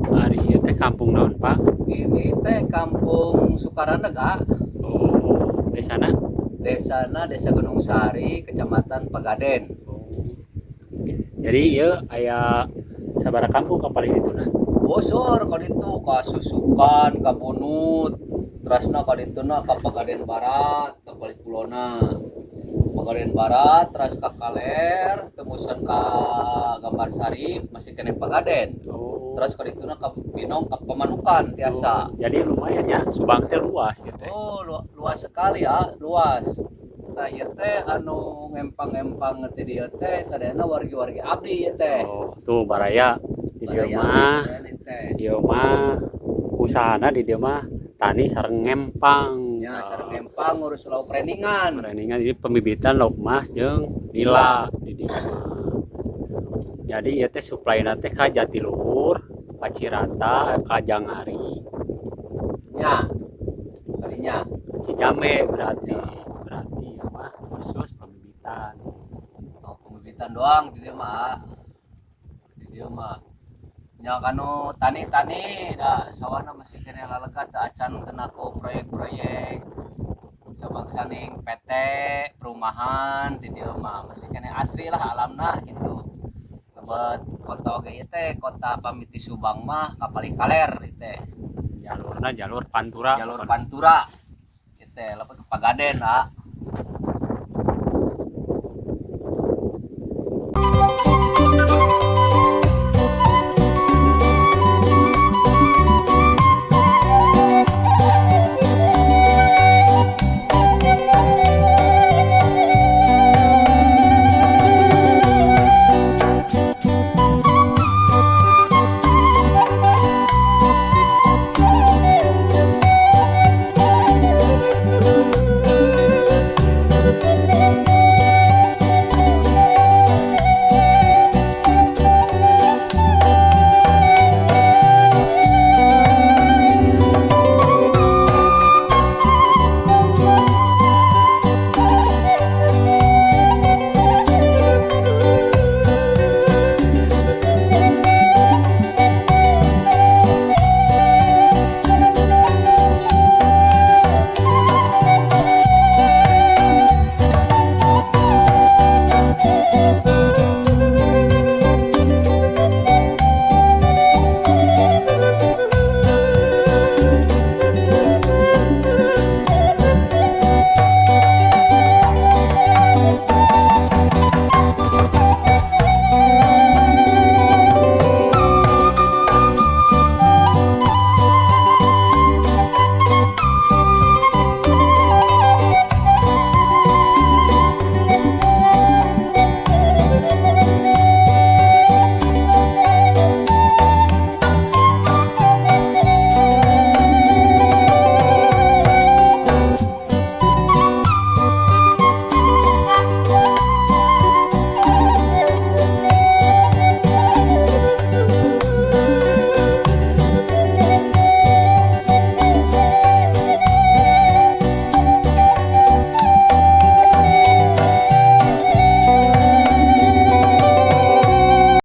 Ari ieu teh kampung naon, Pak? Ini teh Kampung Sukarandeg, ah. Oh, desana? Desana Desa Gunung Sari, Kecamatan Pagaden. Oh. Jadi ieu aya sabaraha kampung ka palih dituna? Oh, sor ka ditu ka Susukan, ka Bunut, terasna ka dituna ka Pagaden Barat, ka palih kulona. Pagaden Barat, teras ka Kaler, tembusan ka Gambar Sari, masih keneh Pagaden. Oh. Terus ka dituna ka Binong, ka Pamanukan tiasa. Oh, jadi lumayan ya, Subang teh luas gitu. Oh, luas sekali ya, luas. Nah, ieu teh anu ngempang-ngempang teh dieu teh sadayana wargi-wargi abdi ieu teh. Oh, tuh baraya di dieu Baraya mah, sadayana teh. Dieu mah usahana di dieu mah tani sareng ngempang. Ya, sareng ngempang ngurus lauk reningan. Reningan, jadi pembibitan lauk mas jeung nila di dieu mah. Jadi ieu teh suplaina teh ka Jatiluhur, ka Cirata, ka Jangari. Nya. Kalinya. Cijambe berarti. Berarti ya mah khusus pembibitan. Oh, pembibitan doang di dieu mah. Di dieu mah. Nya kanu tani-tani da sawahna masih keneh lalegat teu acan kena ku proyek-proyek sabangsaning PT perumahan. Di dieu mah masih keneh asri lah alamna gitu. Lebet kota oge ieu teh kota pamiti Subang mah ka palih kaler ieu teh. Jalurna jalur Pantura. Jalur Pantura ieu teh lebet ke Pagaden, ah.